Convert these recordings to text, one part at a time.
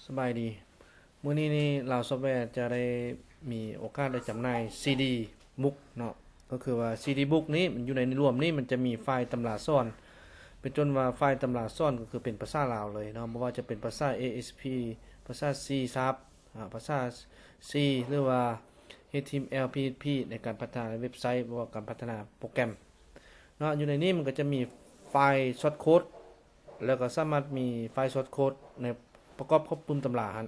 ສະບາຍດີ ມື້ນີ້ນີ້ລາວຊອບແວຈະໄດ້ມີໂອກາດໄດ້ຈຳໜ່າຍຊີດີບຸກເນາະ ກໍຄືວ່າຊີດີບຸກນີ້ມັນຢູ່ໃນລວມນີ້ມັນຈະມີໄຟລ໌ຕຳລາສອນ ເປັນຕົ້ນວ່າໄຟລ໌ຕຳລາສອນກໍຄືເປັນພາສາລາວເລີຍເນາະ ບໍ່ວ່າຈະເປັນພາສາເອເອັສພີ ພາສາຊີຊາບ ອາ ພາສາຊີ ຫຼືວ່າເຮັດທີເອັມແອລ ພີເອັດພີ ໃນການພັດທະນາເວັບໄຊ ຫຼືວ່າການພັດທະນາໂປຣແກຣມເນາະ ຢູ່ໃນນີ້ມັນກໍຈະມີໄຟລ໌ຊອດໂຄດ ແລ້ວກໍສາມາດມີໄຟລ໌ຊອດໂຄດໃນປະກອບເຂົ້າປຶ້ມຕຳລາຫັ້ນ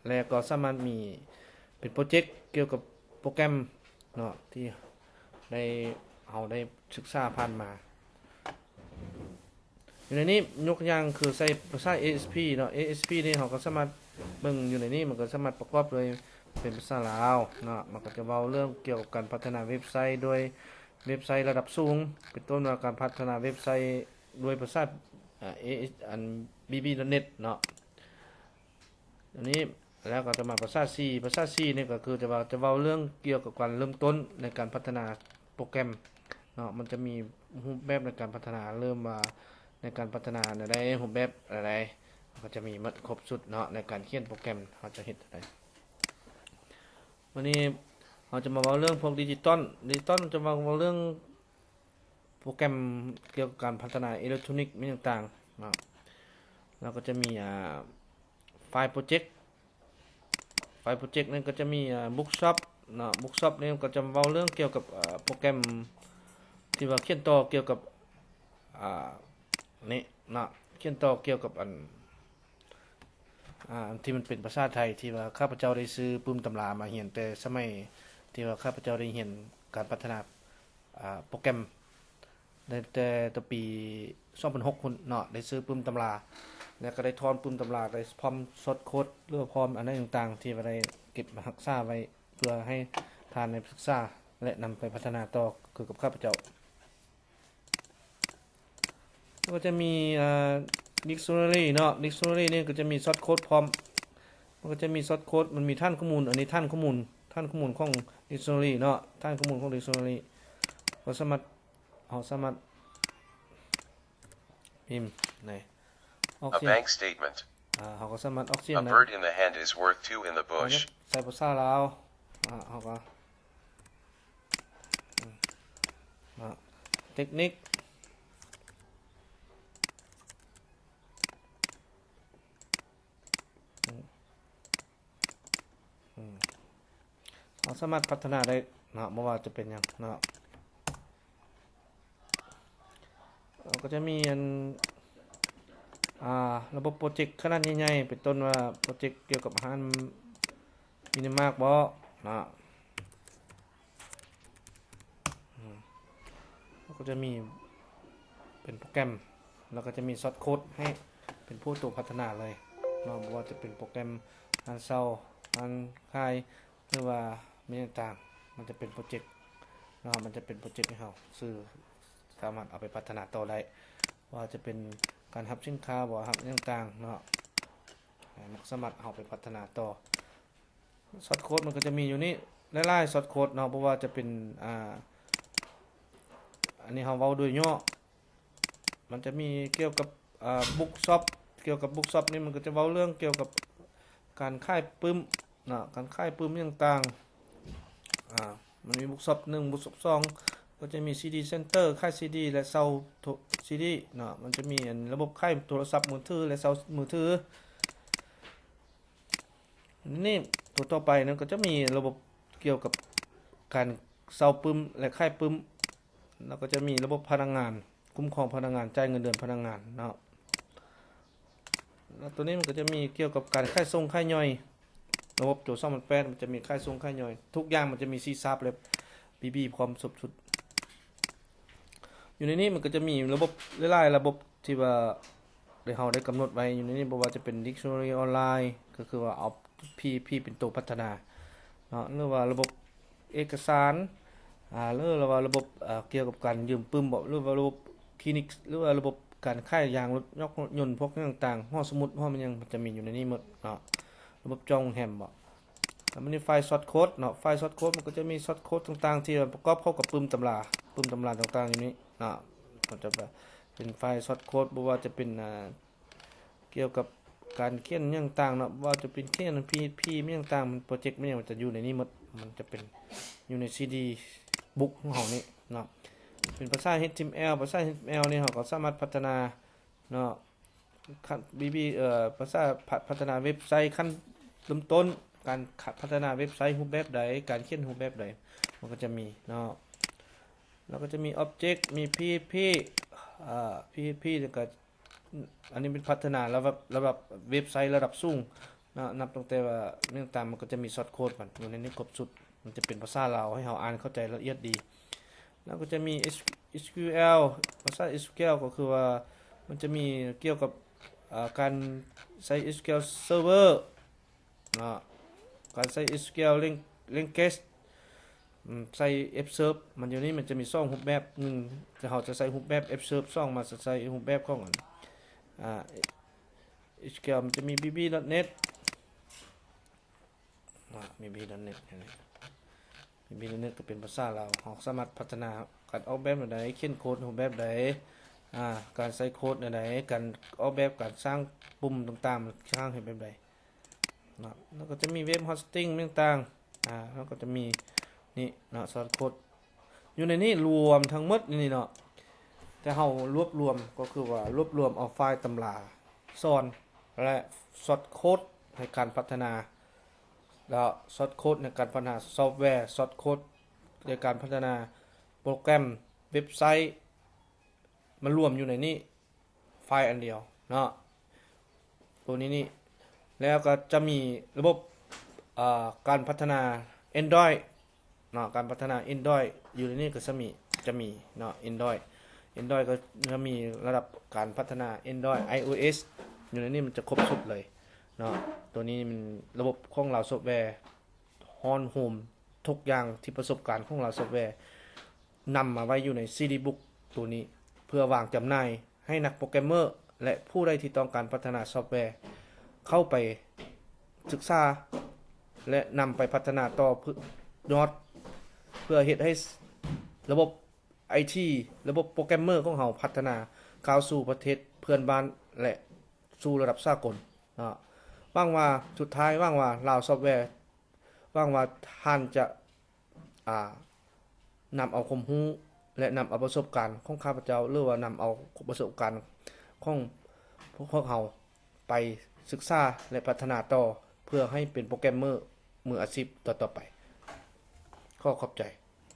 ແລະກໍສາມາດມີເປັນໂປຣເຈັກກ່ຽວກັບໂປຣແກຣມເນາະ ທີ່ໄດ້ ເຮົາໄດ້ສຶກສາຜ່ານມາ. ຢູ່ໃນນີ້ຍົກຢ່າງຄືໃສ່ພາສາເອເອັສພີເນາະ ເອເອັສພີນີ້ເຮົາກໍສາມາດເບິ່ງຢູ່ໃນນີ້ ມັນກໍສາມາດປະກອບໂດຍເປັນພາສາລາວເນາະ ມັນກໍຈະເວົ້າເລື່ອງກ່ຽວກັບການພັດທະນາເວັບໄຊໂດຍເວັບໄຊລະດັບສູງ ເປັນຕົ້ນວ່າການພັດທະນາເວັບໄຊໂດຍພາສາ ອາ ເອເອັສ ອັນ ບີບີ ດອດເນັດ ເນາະ. ອັນນີ້ ແລ້ວກໍຈະມາພາສາຊີ ພາສາຊີນີ້ກໍຄືຈະວ່າ ຈະເວົ້າເລື່ອງກ່ຽວກັບການເລີ່ມຕົ້ນໃນການພັດທະນາໂປຣແກຣມເນາະ ມັນຈະມີຮູບແບບໃນການພັດທະນາ ເລີ່ມວ່າໃນການພັດທະນາແນວໃດ ຮູບແບບແນວໃດ ມັນກໍຈະມີໝົດຄົບຊຸດເນາະ ໃນການຂຽນໂປຣແກຣມເຮົາຈະເຮັດແນວໃດ. ວັນນີ້ເຮົາຈະມາເວົ້າເລື່ອງພວກດິຈິຕອນ ດິຈິຕອນຈະມາເວົ້າເລື່ອງ ໂປຣແກຣມກ່ຽວກັບການພັດທະນາເອເລັກໂທຣນິກ ມີຫຍັງຕ່າງເນາະ ແລ້ວກໍຈະມີ ອາ ໄຟລ໌ໂປຣເຈັກ ໄຟລ໌ໂປຣເຈັກນັ້ນກໍຈະມີ ອາ ບຸກຊັອບເນາະ ບຸກຊັອບນີ້ກໍຈະເວົ້າເລື່ອງກ່ຽວກັບ ອາ ໂປຣແກຣມທີ່ວ່າຂຽນຕໍ່ກ່ຽວກັບ ອາ ນີ້ເນາະ ຂຽນຕໍ່ກ່ຽວກັບອັນ ອາ ທີ່ມັນເປັນພາສາໄທ ທີ່ວ່າຂ້າພະເຈົ້າໄດ້ຊື້ປຶ້ມຕຳລາມາຮຽນ ແຕ່ສະໄໝທີ່ວ່າຂ້າພະເຈົ້າໄດ້ຮຽນການພັດທະນາ ອາ ໂປຣແກຣມ ໄດ້ແຕ່ ແຕ່ປີສອງພັນຫົກພຸ້ນເນາະ ໄດ້ຊື້ປຶ້ມຕຳລາ ແລ້ວກໍໄດ້ຖອນປຶ້ມຕຳລາ ໄດ້ພ້ອມຊອດໂຄດ ຫຼືວ່າພ້ອມອັນໃດຕ່າງໆ ທີ່ວ່າໄດ້ເກັບຮັກສາໄວ້ ເພື່ອໃຫ້ທ່ານໄດ້ສຶກສາ ແລະ ນຳໄປພັດທະນາຕໍ່ຄືກັບຂ້າພະເຈົ້າ. ແລ້ວກໍຈະມີ ອາ ດິກຊັນນາຣີເນາະ ດິກຊັນນາຣີນີ້ກໍຈະມີຊອດໂຄດພ້ອມ ມັນກໍຈະມີຊອດໂຄດ ມັນມີຖານຂໍ້ມູນ ອັນນີ້ຖານຂໍ້ມູນ ຖານຂໍ້ມູນຂອງດິກຊັນນາຣີເນາະ ຖານຂໍ້ມູນຂອງດິກຊັນນາຣີ ກໍສາມາດ ເຮົາສາມາດພິມໃນ ອອກ A ສຽງ bank statement. ອາ ເຮົາກໍສາມາດອອກສຽງ A ໄດ້ bird in the hand is worth two in the bush. ໃສ່ພາສາລາວ ອາ ເຮົາກໍ ອາ ເຕັກນິກ ອາ ເຮົາສາມາດພັດທະນາໄດ້ເນາະ ບໍ່ວ່າຈະເປັນຫຍັງເນາະ ເຮົາກໍຈະມີອັນ ອາ ລະບົບໂປຣເຈັກຂະໜາດໃຫຍ່ໆ ເປັນຕົ້ນວ່າໂປຣເຈັກກ່ຽວກັບຮ້ານມິນິມາກບໍເນາະ ອືມ ເຮົາກໍຈະມີເປັນໂປຣແກຣມ ແລ້ວກໍຈະມີຊອດໂຄດໃຫ້ເປັນຜູ້ໂຕພັດທະນາເລີຍເນາະ ບໍ່ວ່າຈະເປັນໂປຣແກຣມຮ້ານເຊົ່າ ຮ້ານຂາຍ ຫຼືວ່າມີຫຍັງຕ່າງ ມັນຈະເປັນໂປຣເຈັກເນາະ ມັນຈະເປັນໂປຣເຈັກໃຫ້ເຮົາ ຊື່ ສາມາດເອົາໄປພັດທະນາຕໍ່ໄດ້ ວ່າຈະເປັນການຮັບສິນຄ້າບໍ ຮັບຫຍັງຕ່າງເນາະ ມັນສາມາດເອົາໄປພັດທະນາຕໍ່. ຊອດໂຄດມັນກໍຈະມີຢູ່ນີ້ຫຼາຍໆຊອດໂຄດເນາະ ບໍ່ວ່າຈະເປັນ ອາ ອັນນີ້ເຮົາເວົ້າໂດຍຫຍໍ້ ມັນຈະມີກ່ຽວກັບ ອາ ບຸກຊັອບ ກ່ຽວກັບບຸກຊັອບນີ້ມັນກໍຈະເວົ້າເລື່ອງກ່ຽວກັບການຂາຍປຶ້ມເນາະ ການຂາຍປຶ້ມຫຍັງຕ່າງ ອາ ມັນມີບຸກຊັອບໜຶ່ງ ບຸກຊັອບສອງ ກໍຈະມີຊີດີເຊັນເຕີ ຂາຍຊີດີ ແລະ ເຊົ່າໂທ ຊີດີເນາະ ມັນຈະມີອັນລະບົບຂາຍໂທລະສັບມືຖື ແລະ ເຊົ່າມືຖື. ນີ້ ຕົວຕໍ່ໄປນັ້ນກໍຈະມີລະບົບກ່ຽວກັບການເຊົ່າປຶ້ມ ແລະ ຂາຍປຶ້ມ ແລ້ວກໍຈະມີລະບົບພະນັກງານ ຄຸ້ມຄອງພະນັກງານ ຈ່າຍເງິນເດືອນພະນັກງານເນາະ ແລ້ວຕົວນີ້ມັນກໍຈະມີກ່ຽວກັບການຂາຍສົ່ງຂາຍຍ່ອຍ ລະບົບຕົວສອງພັນແປດ ມັນຈະມີຂາຍສົ່ງຂາຍຍ່ອຍ ທຸກຢ່າງມັນຈະມີຊີຊາບ ແລະ ບີບີ ພ້ອມຄົບຊຸດ. ຢູ່ໃນນີ້ມັນກໍຈະມີລະບົບຫຼາຍໆລະບົບທີ່ວ່າໄດ້ ເຮົາໄດ້ກຳນົດໄວ້ຢູ່ໃນນີ້ ບໍ່ວ່າຈະເປັນດິກຊັນນາຣີອອນລາຍ ກໍຄືວ່າເອົາພີເອັດພີເປັນໂຕພັດທະນາເນາະ ຫຼືວ່າລະບົບເອກະສານ ອາ ຫຼືວ່າລະບົບ ອາ ກ່ຽວກັບການຢືມປຶ້ມບໍ ຫຼືວ່າລະບົບຄລີນິກ ຫຼືວ່າລະບົບການຂາຍຢາງລົດ ຍອກລົດຍົນ ພວກຫຍັງຕ່າງ ຫໍສະໝຸດ ຫໍຫຍັງ ມັນຈະມີຢູ່ໃນນີ້ໝົດເນາະ ລະບົບຈອງໂຮງແຮມບໍ. ແລ້ວມັນມີໄຟລ໌ຊອດໂຄດເນາະ ໄຟລ໌ຊອດໂຄດມັນກໍຈະມີຊອດໂຄດຕ່າງໆ ທີ່ປະກອບເຂົ້າກັບປຶ້ມຕຳລາ ປຶ້ມຕຳລາຕ່າງໆຢູ່ນີ້ເນາະ ກໍຈະເປັນໄຟລ໌ຊອດໂຄດ ບໍ່ວ່າຈະເປັນ ອາ ກ່ຽວກັບ ການຂຽນຫຍັງຕ່າງເນາະ ບໍ່ວ່າຈະເປັນຂຽນ PHP ຫຍັງຕ່າງ ໂປຣເຈັກ ມັນຫຍັງ ມັນຈະຢູ່ໃນນີ້ໝົດ ມັນຈະເປັນຢູ່ໃນ CD book ຂອງເຮົານີ້ເນາະ ເປັນພາສາ HTML ພາສາ HTML ນີ້ເຮົາກໍສາມາດພັດທະນາເນາະ ຂັ້ນ BB ເອີ ພາສາ ພັດທະນາເວັບໄຊຂັ້ນເລີ່ມຕົ້ນ ການພັດທະນາເວັບໄຊຮູບແບບໃດ ການຂຽນຮູບແບບໃດ ມັນກໍຈະມີເນາະ ແລ້ວກໍຈະມີ Object ມີ PHP ເອີ PHP ແລ້ວກໍ ອັນນີ້ເປັນພັດທະນາລະດັບ ລະດັບເວັບໄຊລະດັບສູງເນາະ ນັບຕັ້ງແຕ່ວ່າເລື່ອງຕ່າງ ມັນກໍຈະມີ source code ມັນຢູ່ໃນນີ້ຄົບຊຸດ ມັນຈະເປັນພາສາລາວ ໃຫ້ເຮົາອ່ານເຂົ້າໃຈລະອຽດດີ ແລ້ວກໍຈະມີ SQL ພາສາ SQL ກໍຄືວ່າມັນຈະມີກ່ຽວກັບ ເອີ ການໃຊ້ SQL Server ເນາະ ການໃຊ້ SQL Lang- Language ອາ ໃຊ້ F-Serve ມັນຢູ່ນີ້ມັນຈະມີສອງຮູບແບບ ໜຶ່ງ ເຮົາຈະໃຊ້ຮູບແບບ F-Serve ສອງ ມາຈະໃຊ້ຮູບແບບຂອງອັນ ອາ SQL ມັນຈະມີ BB.net ອາ BB.net ນີ້ BB.net ກໍເປັນພາສາລາວ ເຮົາສາມາດພັດທະນາການອອກແບບແນວໃດ ຂຽນໂຄດຮູບແບບໃດ ອາ ການໃສ່ໂຄດແນວໃດ ການອອກແບບການສ້າງປຸ່ມຕ່າງໆ ສ້າງໃຫ້ແບບໃດ ເນາະ ແລ້ວກໍຈະມີ Web Hosting ຕ່າງໆ ອາ ແລ້ວກໍຈະມີນີ້ເນາະ source code ຢູ່ໃນນີ້ລວມທັງໝົດຢູ່ນີ້ເນາະ ແຕ່ເຮົາລວບລວມ ກໍຄືວ່າລວບລວມເອົາໄຟລ໌ຕຳລາສອນ ແລະ source code ໃນການພັດທະນາ ແລ້ວ source code ໃນການພັດທະນາຊອບແວ source code ໃນການພັດທະນາໂປຣແກຣມເວັບໄຊ ມາລວມຢູ່ໃນນີ້ ໄຟລ໌ອັນດຽວເນາະ ໂຕນີ້ນີ້ ແລ້ວກໍຈະມີລະບົບ ເອີ ການພັດທະນາ Android ເນາະ ການພັດທະນາ Android ຢູ່ໃນນີ້ກໍຈະມີ ຈະມີເນາະ Android Android ກໍຈະມີລະດັບການພັດທະນາ Android iOS ຢູ່ໃນນີ້ມັນຈະຄົບຊຸດເລີຍເນາະ ໂຕນີ້ມັນລະບົບຂອງລາວຊອບແວ ຮອນໂຮມທຸກຢ່າງທີ່ປະສົບການຂອງລາວຊອບແວ ນຳມາໄວ້ຢູ່ໃນ CD Book ໂຕນີ້ ເພື່ອວາງຈຳໜ່າຍໃຫ້ນັກໂປຣແກຣມເມີ ແລະ ຜູ້ໃດທີ່ຕ້ອງການພັດທະນາຊອບແວ ເຂົ້າໄປສຶກສາ ແລະ ນຳໄປພັດທະນາຕໍ່ ເພື່ອ ຍອດ ເພື່ອເຮັດໃຫ້ລະບົບໄອທີ ລະບົບໂປຣແກຣມເມີຂອງເຮົາພັດທະນາກ້າວສູ່ປະເທດເພື່ອນບ້ານ ແລະ ສູ່ລະດັບສາກົນເນາະ ຫວັງວ່າ ສຸດທ້າຍຫວັງວ່າລາວຊອບແວ ຫວັງວ່າທ່ານຈະ ອາ ນຳເອົາຄວາມຮູ້ ແລະ ນຳເອົາປະສົບການຂອງຂ້າພະເຈົ້າ ຫຼືວ່ານຳເອົາປະສົບການຂອງພວກເຮົາໄປສຶກສາ ແລະ ພັດທະນາຕໍ່ ເພື່ອໃຫ້ເປັນໂປຣແກຣມເມີມືອາຊີບຕໍ່ໆໄປ. ຂໍຂອບໃຈ.